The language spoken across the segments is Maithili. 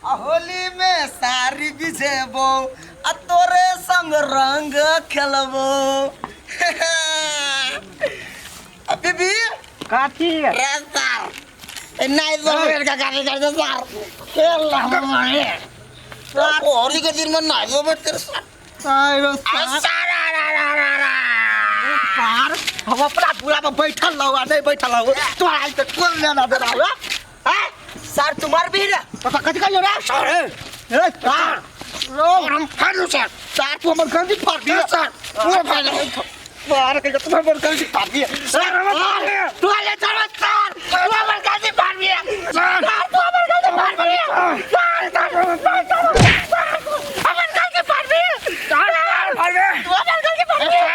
आ होली में सारी बिझेबो आ तोरे संग रंग खेलबो। आ बीबी काथी रे सार ए नहीं तो मेरे का गाड़ी कर दे सार खेल रहा हूं सार होली के दिन में नहीं तो तेरे सार सार आ सारा रा रा रा रा सार हम अपना पूरा पर बैठल रहो आ नहीं बैठल रहो तो आज तक कोन लेना दे रहा हैं? सार तुम्हार भी रे तो कथी कहियो रे सार ए सार रो हम फाड़ लू सार सार तू हमर गंजी फाड़ दिया सार पूरा फाड़ लू सार के तू हमर गंजी फाड़ दिया सार तू ले चलो सार तू हमर गंजी फाड़ दिया सार तू हमर गंजी फाड़ दिया सार सार सार सार हमर गंजी फाड़ दिया सार फाड़ दे तू हमर गंजी फाड़ दिया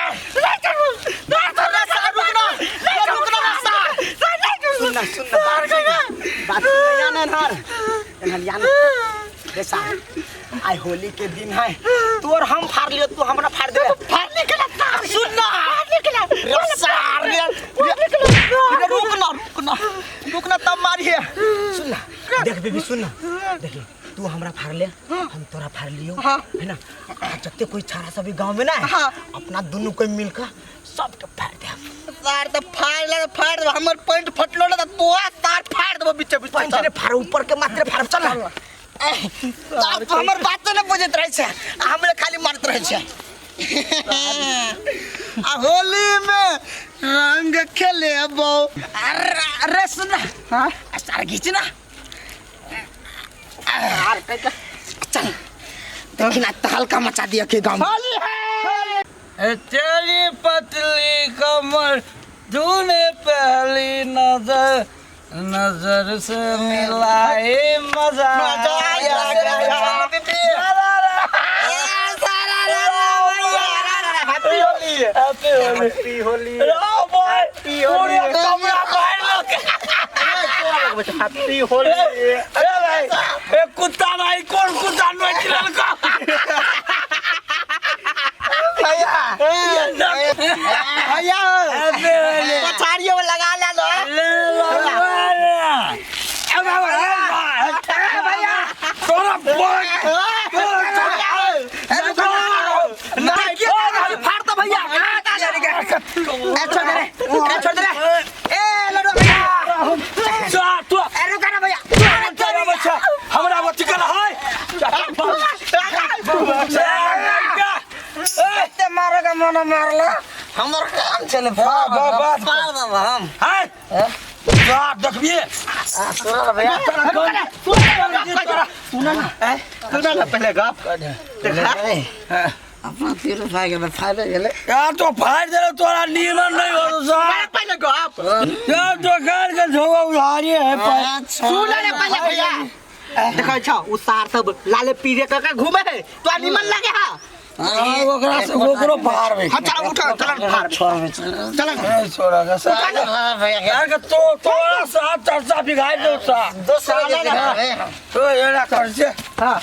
ले चलो सार सार सार रुकना रुकना सार सार ले चलो सुनना सुनना बात सुनना ना नहर नहर यान रे सार आई होली के दिन है तू और हम फाड़ लियो तू हमरा फाड़ दे फाड़ निकला सार सुन ना फाड़ निकला रे सार रे रे रुकना रुकना रुकना तब मारिए सुन ना देख बेबी सुन ना देखी तू हमरा फाड़ ले हम तोरा फाड़ लियो है ना आ जते कोई छाड़ा सभी गांव में ना है, हाँ। अपना दोनों कोई मिलकर सबके फाड़ दे सार तो फाड़ ले फाड़ दे हमर पैंट फटलो ना तो तोरा सार फाड़ देबो बीचे बीच पंच रे फाड़ ऊपर के मात्र फाड़ चल ना तब हमर बात तो नहीं बुझैत रहै छै आ हमरे खाली मारैत रहै छै। आ होली में रंग खेलेबो। अरे अरे सुन ना हाँ? आ सार घीच ना यार चल देखी ना तहलका मचा दिया के गांव में। होली है। ए तेरी पतली कमर तूने पहली नजर नजर से मिलाए मजा मजा आया। Happy Holi happy Holi happy Holi रो बॉय पूरे कमरा बाहर लोग हैप्पी होली। अरे भाई ए कुत्ता भाई कौन कुत्ता नोच लड़का भैया भैया हैप्पी होली पछाड़ियो में लगा ले लो। ले लो ए बाबा ए भैया तोरा बॉय नहीं फाड़ दो भैया ए छोड़ दे रे ए छोड़ दे रे ए लड़ुआ भैया जा तू ए रुका ना भैया तोरा बच्चा हमरा बच्चा कल है एते मारे के मन मारला हमर काम छै ने बा, बा, बा। फाड़ देब हम। है जा देखबिए सुन भैया सुना ना सुना ना पहले गप देखा अपना तीर भाई के फायदा गेले यार तो फाड़ दे तोरा नीमन नहीं हो सर पहले गप यार तो कर के झोगा उधारी है पर सुना ना पहले भैया देखै छ उ सार सब लाले पीरे कर के घूमे है तो निमन लगे हा। हाँ, ओकरा से ओकरो फाड़ बे हां चल उठ चल फाड़ छोड़ चल ए, छोड़ा के सार यार के तो तोरा साथ चर्चा बिगाड़ दो सा दोसरा के दिखा तो एड़ा कर से हां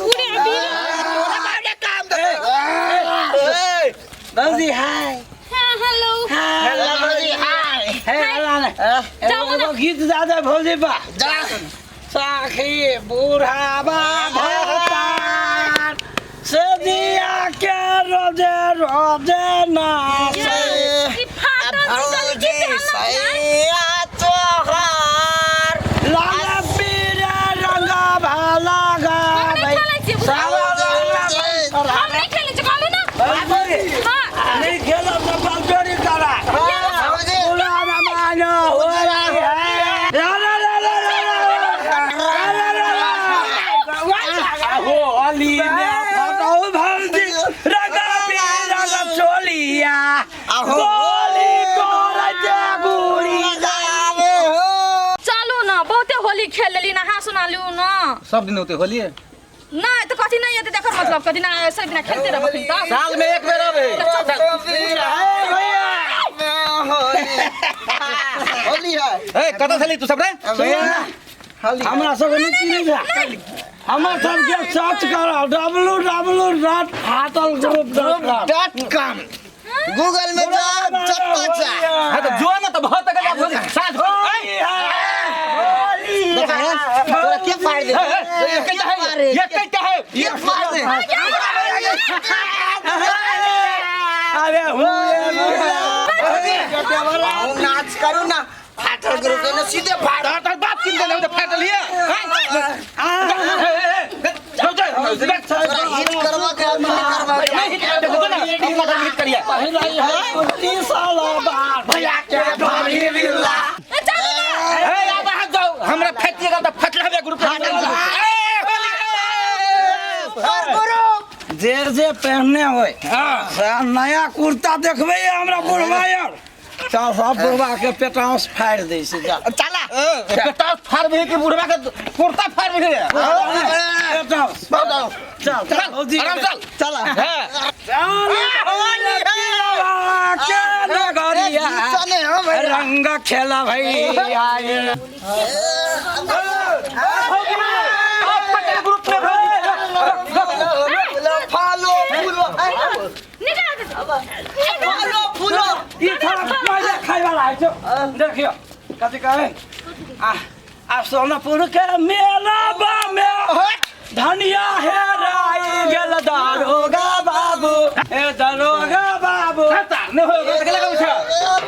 पूरे अबीर भौजी हाय हाँ हेलो हेलो भौजी हाय हे अल्लाह ने जाओ ना। एगो गीत जा दे भौजी बा जा साखी बूढ़ाबा भगतान से दिया के रोजे रोजे नाचे ई फाटल चिटल भौजी गीत हल्ला सैया तोहार लाल पीरे रंग भाला हम नहीं गाबै खेलै छियै बुझलियै? सारा रंग हम नहीं खेलै छियै कहलहुँ ना हाँ नहीं खेलो तो बलजोरी करा भौजी बुरा न मानो हो रहा है ला ला ला ला ला ला ला ला ला हो अली ने फटौ भौजी रंग पीरा चोलिया गोली तोरा जे गुड़ी गावे हो चलू ना बहुते होली खेल लेली नहा सुना लिउ ना सब दिन होते होली नहीं तो कथी नहीं एते देखर मतलब कथी ना सब दिना खेलते रहब अखन तक साल में एक बेर आबे होली है ए कतऽ छली तू सब रे भैया हमरा सबके नहि चिन्है छै हमर सबके सर्च कर डब्लू डब्लू डॉट फाटल group dot com dot com Google में जा चप्पा जा हां तो जो ना तो बहुत तक जा साँझ हो ए, के फाड़ दे ये क्या है ये क्या है ये फाड़ दे अरे आओ नाच करू ना फाटल ग्रुप ने सीधे फाड़ तार तार बाप किन देने फाटल लिए तोरा हिट करवा के आदमी ने करवा के। नहीं देखो ना अपना हिट करिए पहला ही है 29 साल बाद भैया के भाभी बिल्ला ए, चलू ना ए अब हाथ जाओ हमरा फाटिएगा त फाटल हबे ग्रुप जे जे पहनने होय से नया कुर्ता देखबै हमरा बुढ़वा यार चल सब बुढ़वा के पेटाउस फाड़ि दै छै जा चला बेटा फाड़ भी कि बुढ़वा के कुर्ता फाड़ भी पेटाउस चल चल भौजी आराम चल चला हां चल के नगरिया चले हम रंग खेला भैया ग्रुप में फलो फूलो निकाल दे फलो फूलो ई थोड़ा पहिले खाइ वाला है छौ देखियो कथी कहै आ आ सोनपुर के मेला बा में धनिया हेराई गेल दारोगा बाबू ए दारोगा बाबू नहीं होगा तो लगा उठा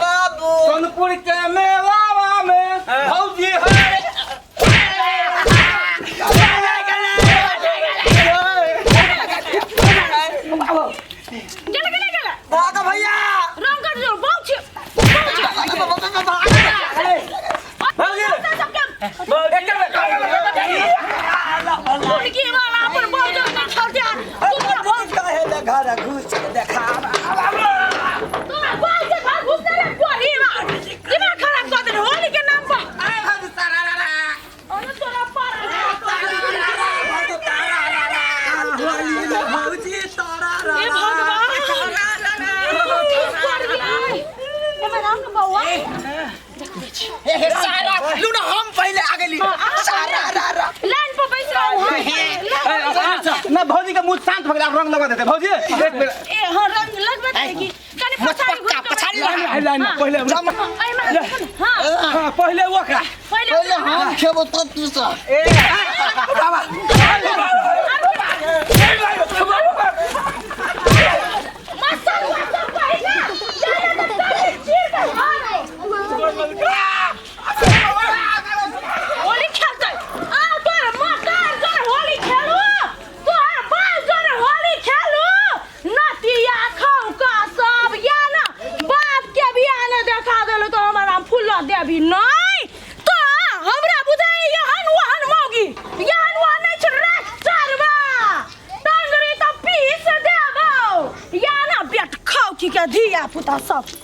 बाबू सोनपुर के मेला में भौजी है गेला गेला गेला भाग भैया रंग कर दो बहुत छी बहुत छी सबके मुर्गी वाला अपन बहुत नहीं छोड़ दिया तू बहुत कहे ले घर घुस के देखा तोरा बाल के घर घुसने रे कोरी बा दिमाग खराब कर दे होली के नाम पर अरे तोरा पार भौजी तारा ए भगवान ठीक कर दिया ए मेरा के बउआ हे सारा लू ना हम पहले आ गेली सारा रा रा लाइन पर बैठ रहा हूं ना भौजी का मुंह शांत भगला रंग लगा देते भौजी एक मिनट ए हां रंग लगबे कि कनी पछाड़ी पक्का पछाड़ी लाइन लाइन पहिले ए में हां हां पहिले ओकरा पहिले पहले हम खेबो तब तू सा बाबा मसल मसल पहिला जाने तो ताली चीर के होली खेलते आ तोर मकार जोर होली खेलू तोहर बाल जोर होली खेलू नतिया खौका सब या ना बाप के बियाह ने देखा देलू तो हमारा फूल देबी नहीं तो हमरा बुझाई यहन वहन मौगी यहन वहन नहीं छै राख चरबा टंगरी तो पीस देबो या ना बेट खौकी के धिया पुता सब।